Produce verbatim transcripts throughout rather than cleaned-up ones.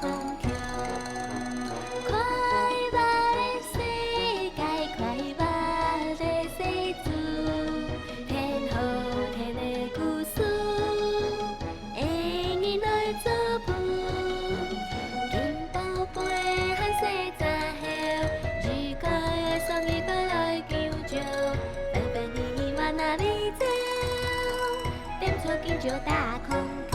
孔雀。快活个世界，快活个世界，聽好聽个故事，𫣆人來做伴。金寶貝還細隻猴，如果送你轉來九州，分分你往哪裡走，踮錯九州大孔雀。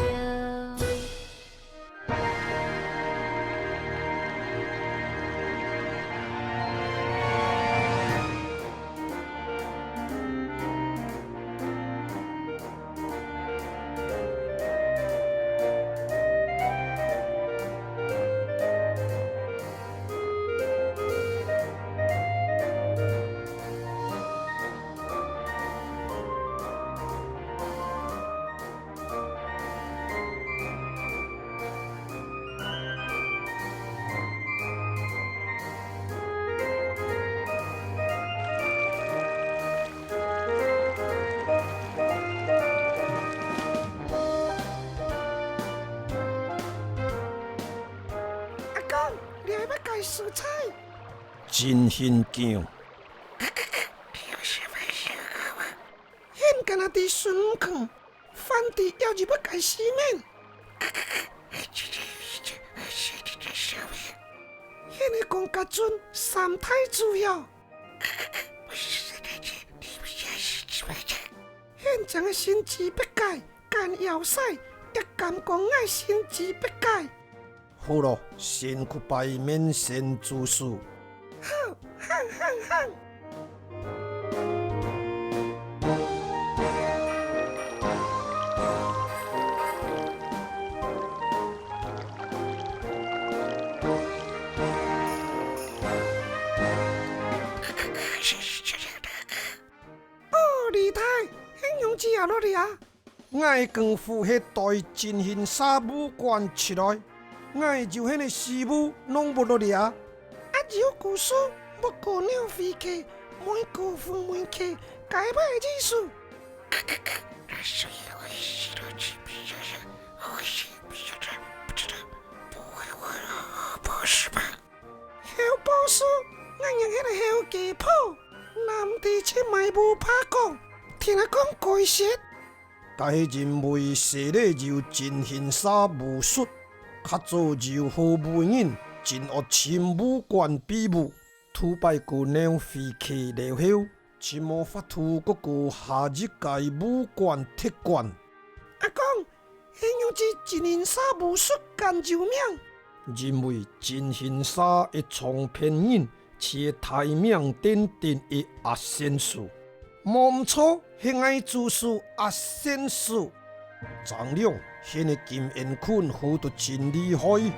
阿公，你愛麼个蔬菜？真興噭。 現今仔知孫悟空，飯底也有一个西面。現个講甲準三太子喲。現將个神奇八怪，敢枵使，也敢講𠊎神奇八怪。 好咯，先去拜面先做事。好，行行行。哦，李太，你仰子也落來啊？ 𠊎功夫係對真行沙武館出來，𠊎就係个師傅弄不落了。阿有故事，莫過鳥飛客，莫過鳳尾客，該擺意思。猴博士，𠊎娘係个猴家婆，難得出賣無怕講，聽阿公解釋。 該係因為西里有真行沙武術，較早有好武人，真惡尋武館比武，頭擺過鳥飛客了後，就無法度過過下一屆武館奪冠。阿公，係仰子真行沙武術敢有名？因為真行沙个創辦人 係大名鼎鼎个阿仙師。無毋著，係𠊎祖師阿仙師。張良，現个金煙棍好到真厲害，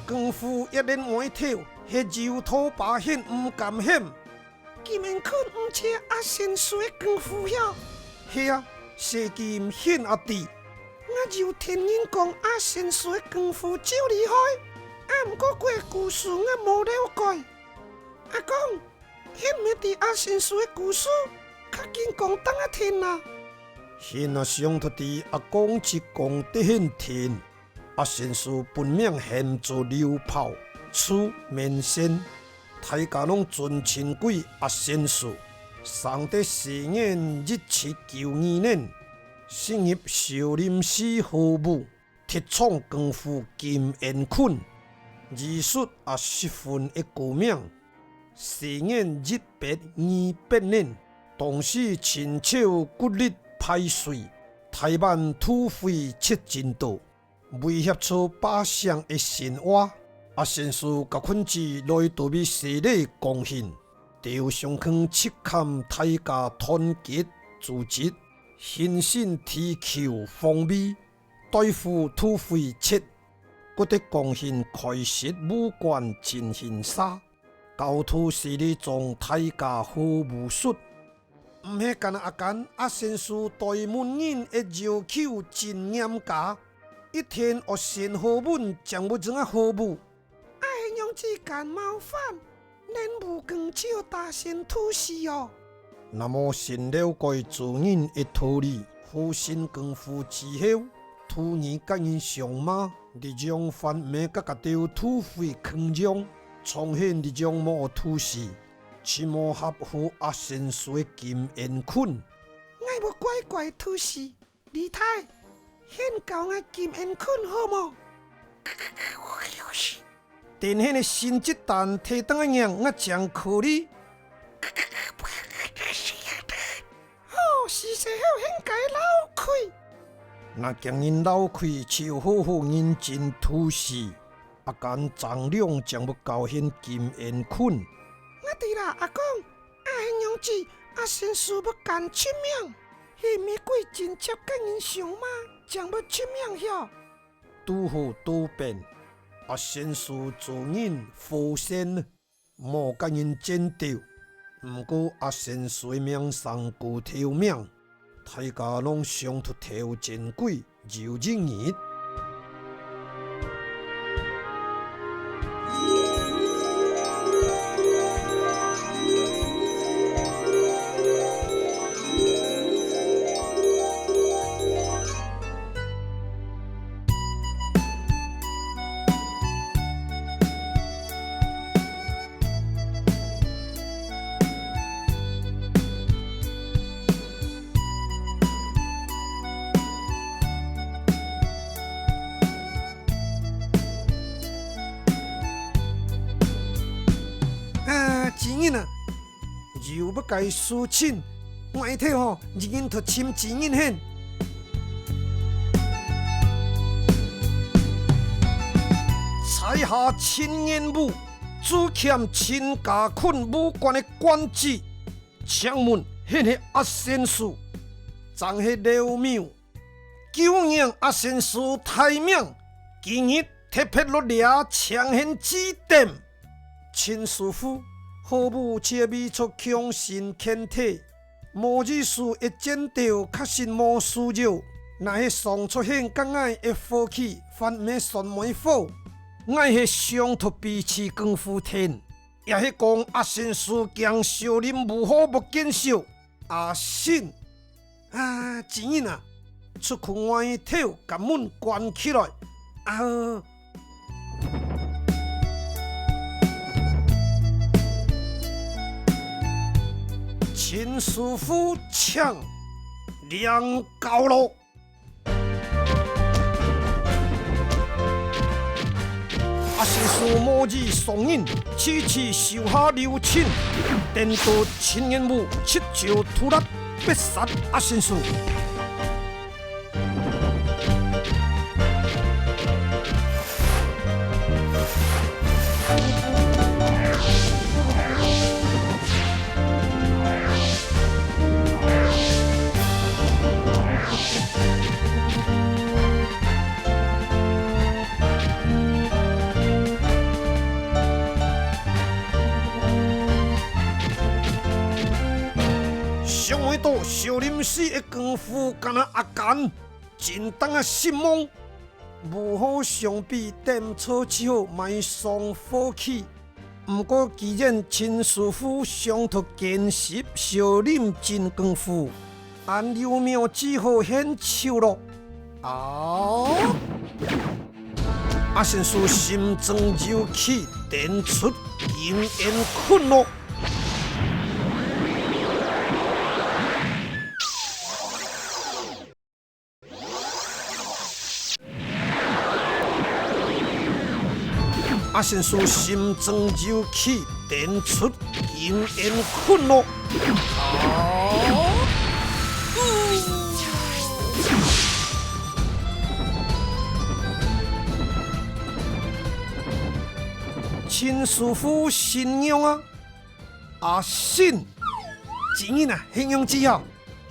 功夫一練歪頭，係有拖把現毋敢喊。金煙棍毋係阿仙師个功夫喲。係啊，細金現阿弟。𠊎有聽人講阿仙師个功夫就厲害，啊毋過佢个故事𠊎無了解。 阿公，你毋係知阿仙師个故事，較緊講當𠊎聽啊。你若想著知，阿公就講得你聽。阿仙師本名喊做劉豹，字面仙，大家攏尊稱佢阿仙師。生在西元一七九二年，進入少林寺學武， 特創功夫金煙棍，醫術也十分个高明。西元一八二八年，當時清朝國力敗衰，台灣土匪賊真多，威脅著百姓个生活。阿仙師佮棍子來到位西里廣興，投上去赤崁，大家團結組織，興盛地球防衛， 對付土匪賊，故得廣興開設武館真行社，教導西里莊大家學武術。毋係干焦阿干阿仙師對門人个要求真嚴格，一定愛先學文正會正啊學武。 愛仰子敢冒犯，連武功就打先吐息哦。那麼先了解做人个道理，學成功夫之後，徒兒佮人相罵，這張番麥佮該兜土匪共樣，藏佇這張無土時，盡無合乎阿仙師个金煙捆。𠊎無乖乖土時，李太，獻交𠊎金煙捆好無？ 等歇个成績單提轉來䀴，𠊎正可哩。好，是時候獻交摎開。若驚人摎開，就好好認真土時。阿干張良正欲交獻金煙捆。𠊎知啦，阿公，啊，係仰子，阿仙師欲干出名，係乜鬼真著佮人相罵，正欲出名喲。 拄好倒反，阿仙師做人和善，無佮人戰鬥。毋過阿仙師个名聲過頭名，大家攏想討頭前鬼有一日。 啊，主人啊，有麼个事情，𠊎兜吼，一人討尋主人去。在下陳元武，主欠陳家睏無關个官職，請問，你係阿仙師，正係劉某？ 久仰阿仙師大名，今日特別落這請你指點。陳師傅，何不切勿著強身健體？無意思一戰鬥確實無輸贏，若係上出現佮𠊎个火氣，反而算無好。𠊎係想討比試功夫定，也係講阿仙師驚小人無好莫見笑。 阿信，啊，主人啊，出去外頭，共門關起來。啊，陳師傅請領教囉。 阿仙師無意傷人，只是手下留情，顛倒陳元武七招吐辣，必殺阿仙師。 想毋到少林寺个功夫，敢若阿干，真當个神猛。 無好相比，點錯之後，莫傷火氣。毋過既然陳師傅想討見識少林真功夫，恁劉某只好獻醜囉。啊！阿仙師心中有氣，展出金煙捆囉。 阿仙師心中有氣，展出金煙捆囉。啊！陳師傅心想啊， 阿信，主人啊，你仰子啊？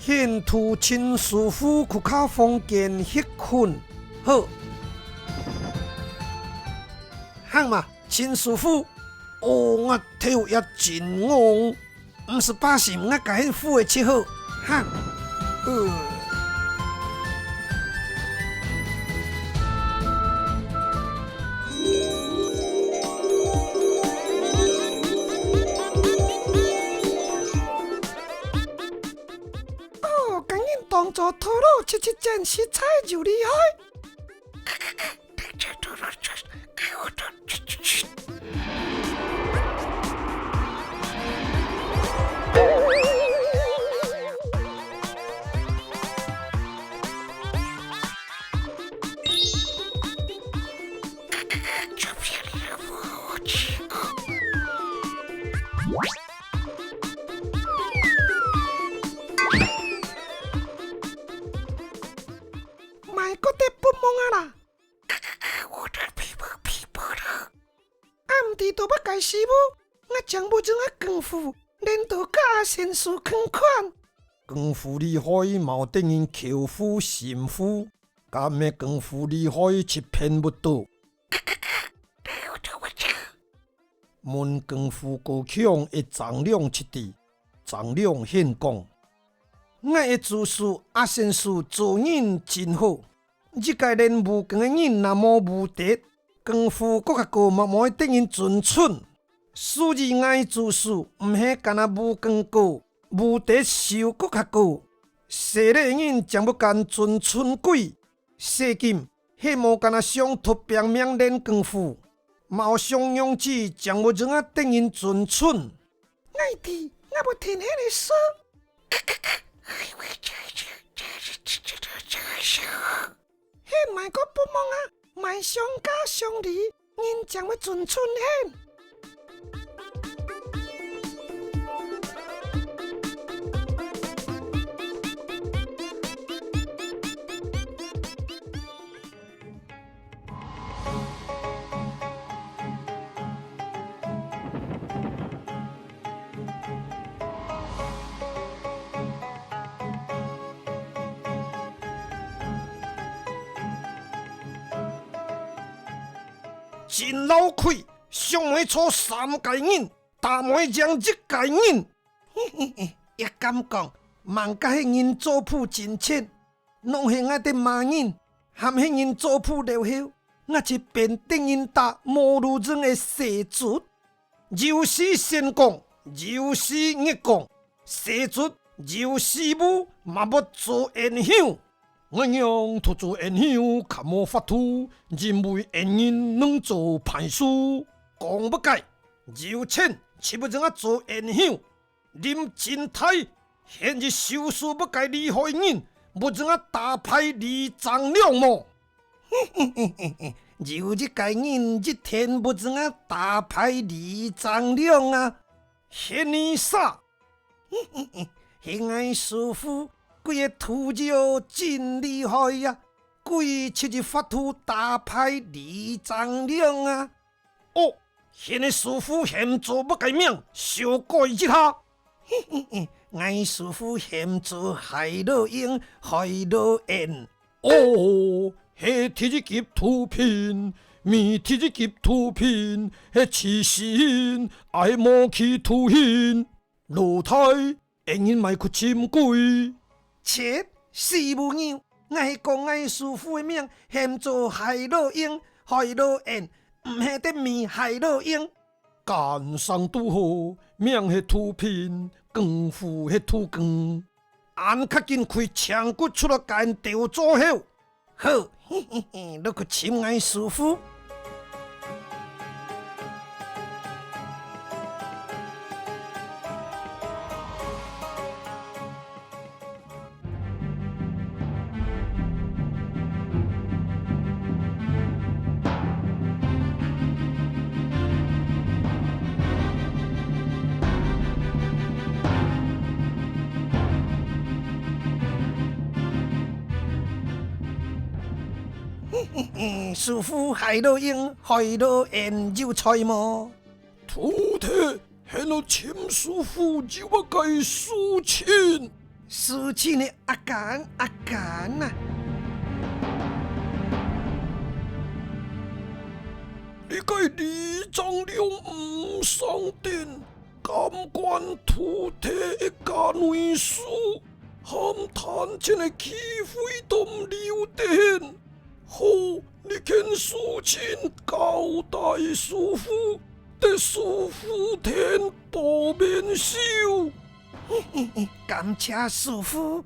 你渡陳師傅去客房間歇睏。好。行嘛，陳師傅，哦，𠊎頭也真戇，毋使擔心，𠊎共你扶个就好。行。呃。 哦，共人當作套路，七七戰，實在有厲害。知道麼个事無？𠊎將無將啊功夫練到佮阿仙師共款。功夫厲害，嘛有得人口服心服，敢係功夫厲害，就騙毋到。問功夫高強个張良就知，張良應講：「𠊎个祖師阿仙師做人真好， 一个練武功个人若無武德，功夫閣較高嘛無得人尊崇。所以𠊎祖師毋係干那武功高，武德修閣較高，細粒人正會敢尊崇佢。細金係無干那想讀拼命練功夫，嘛有想樣子正會正啊得人尊崇。」 𠊎知，𠊎會聽你个說。係買个不忙啊，買相加相離，人正會尊重你。 真漏氣，想愛做三个人，打毋贏一个人。也敢講，吂个係人做譜真切， 攏係𠊎兜罵人，喊係人做譜了後，𠊎就變得人打無路用个細卒。有時仙公，有時月公，細卒有時務嘛會做冤鄉。𠊎仰都做冤鄉較無法度，因為冤人能做歹事。講麼个，有錢就會正啊做冤鄉。 林金泰，現在收拾麼个厲害人，會正啊打敗李張良無？有一个人一定會正啊打敗李張良啊，係你啥？係𠊎師父，佢个徒弟哦真厲害呀，佢就有法度打敗李張良啊。 哦，現在師父喊做麼个名，小改一下。𠊎師父喊做海老鷹、海老雁。哦，係第一級毒品，毋係第一級毒品，係自私心，愛無去毒品。 老弟，恩人莫去尋佢。切，死母牛！𠊎係講𠊎師父个名喊做海老鷹、海老雁，毋係得毋係海老鷹。奸商都好，名係毒品，功夫係毒光。恁較緊開槍骨出來，甲人鬥做伙。 好，嘿嘿嘿，你去尋𠊎師父。 師父，海老鷹、海老雁有在無？徒弟，你來尋師父有麼个事情？事情呢，阿干，阿干啊！你个李張良毋上殿， 敢管徒弟个家內事，還趁錢个機會都毋留等。好，你件事情交代師父，得師父天保免壽。感謝師父。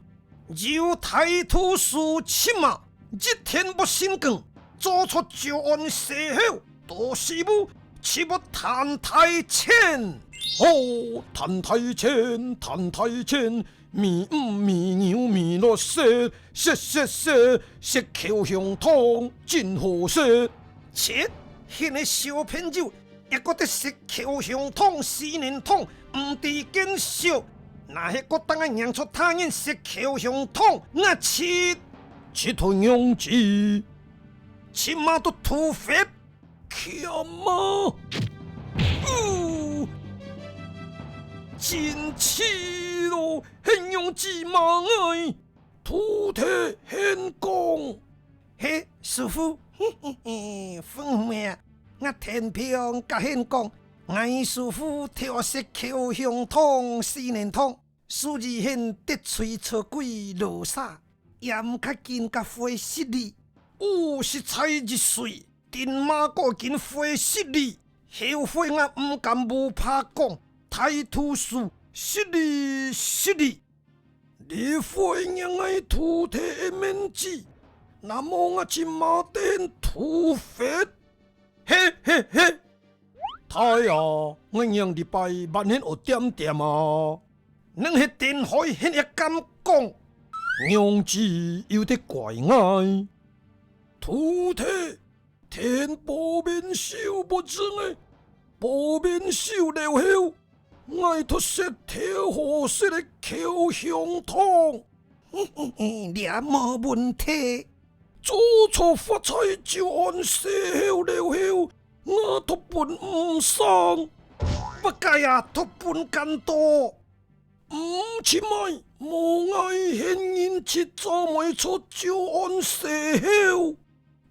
有態度事情嘛，一定會成功，做出招安事後，到時務就會趁大錢。哦，趁大錢，趁大錢，咪毋咪牛咪落雪，雪雪雪，雪口香糖，真好食。切，現在小朋友 一个得食口香糖、四年糖，毋知見笑。若係个當下認出他人食口香糖，𠊎切！切到仰子？切嘛都吐血！欠啊！真氣咯，恁樣子罵𠊎，徒弟還講。嘿，師父，嘿嘿嘿，分妹啊，𠊎天平甲你講，𠊎師父偷食口香糖、四神糖， 所以你得罪出軌羅剎，嚴格緊甲會失禮。哦，實在一歲，頂馬過緊會失禮，後悔𠊎毋敢無怕講，大徒弟，失禮，失禮。你會仰𠊎徒弟个面子，那麼𠊎今嘛等徒罰。嘿嘿嘿！ 大爺，𠊎仰禮拜還恁惡恬恬啊？你係頂海現一敢講，娘子有得怪𠊎。徒弟，天保平手不正个，保平手了後，𠊎偷食偷好食个口香糖。 這無問題。做錯發財就安細口了後，𠊎托分毋生。不該啊，托分更多。毋，請買，無𠊎現人去做媒妁就安細口。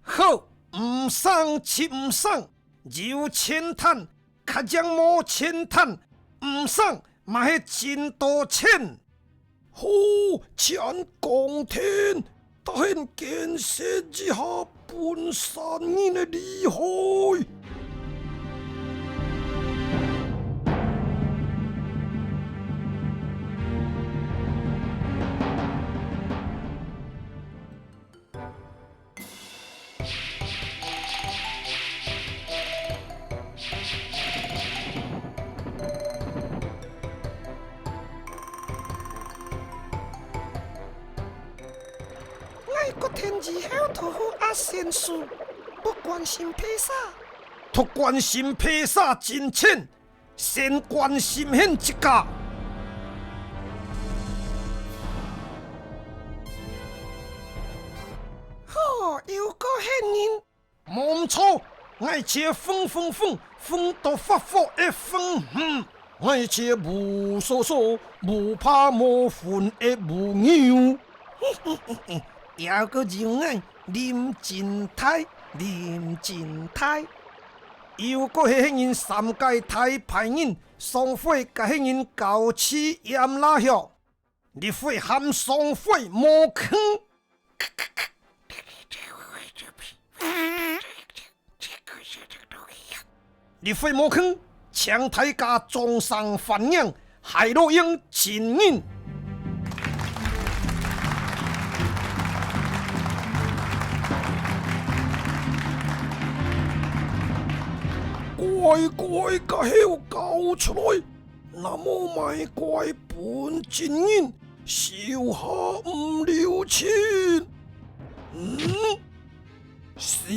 好，毋生就毋生，有錢趁， 較正無錢趁，毋生嘛係盡多錢。好，請講聽，大賢見識一下本山人个厲害。 𠊎決定以後討好阿仙師，毋關心披薩。忒關心披薩真淺， 先關心你自家。好，又過你人。無毋著，𠊎就係風風風，風到發火个風，哼！𠊎就係無所所，無怕無份个無牛。猶過有𠊎林真大，林真大。 又過係你人三個大壞人，上回甲你人搞死閻羅王，這回喊上回無空。這回無空，請大家掌聲歡迎 海洛因真人。乖乖甲口交出來，若無賣乖分真人，手下毋留情。嗯？ 死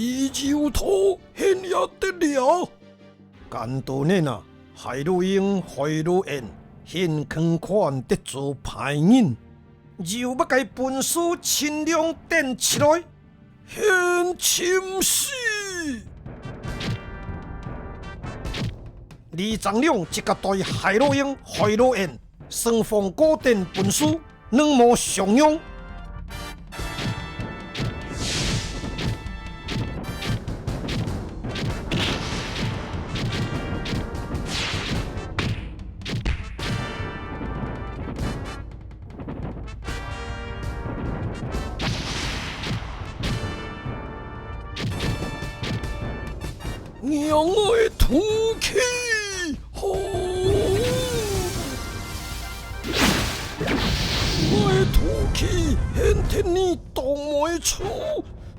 由頭，現也得了。敢多年啊，海洛因、海洛恩，現空款得做歹人。有麼个本事，盡量展出來，現尋死！李長良即刻對海洛因、海洛恩，雙方各展本事， 兩無相讓。讓𠊎吐氣！吼！𠊎吐氣，現天你當會臭，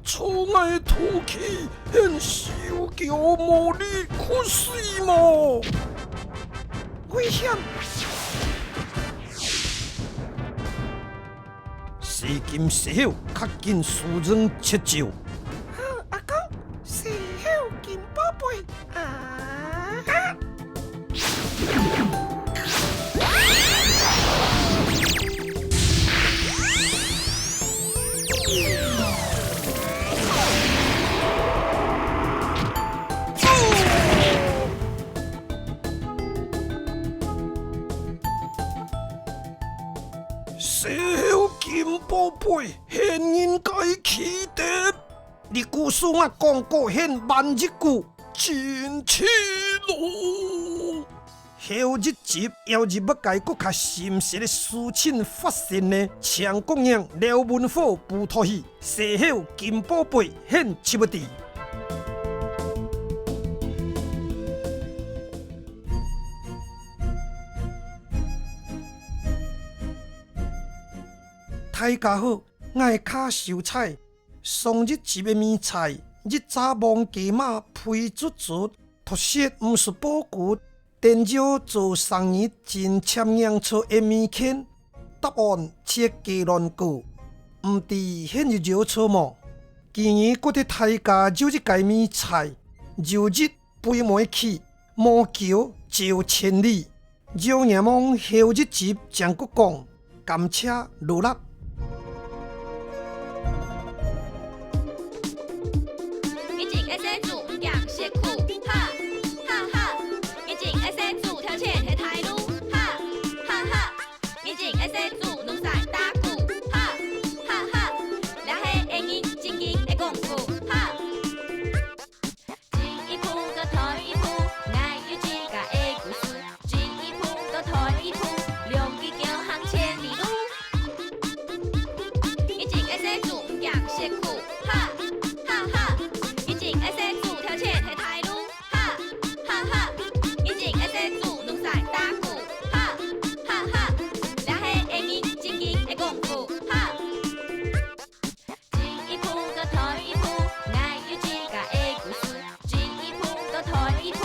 臭𠊎吐氣，現手腳無力，屈死無！危險！ 死金死後，較緊收成出售。好，阿公，死後金寶貝啊！會曉金寶貝，仙人个氣力。你故事啊，講過仙萬一句，真氣咯。後一集，又有麼个更加心適个事情發生呢？請各位廖文虎補導去，細後金寶貝獻出不知。大家好，𠊎係卡秀才。上一集个謎猜，一隻亡雞嫲肥卒卒， 讀書毋識報國，等於做生日真欠硬著个物件，答案就係雞卵糕。毋知你有猜著無？今日過得大家有一个謎猜，有一飛無去，無九走千里。有仰望後一集正過講。 感謝勞力。日前个細豬毋驚雪苦，哈，哈，哈。日前个細豬跳起係大路，哈，哈，哈。日前个細豬攏使打鼓，哈，哈，哈。這係恩人正經个功夫，哈。 進一步到退一步，𠊎有自家个故事。進一步到退一步，兩支腳行千里路。日前个細豬毋驚雪苦，哈，哈，哈。日前个細豬跳起係大路，哈，哈，哈。日前个細豬攏使打鼓，哈，哈，哈。這係恩人正經个功夫，哈。 進一步到退一步，𠊎有自家个故事。進一步到退一步，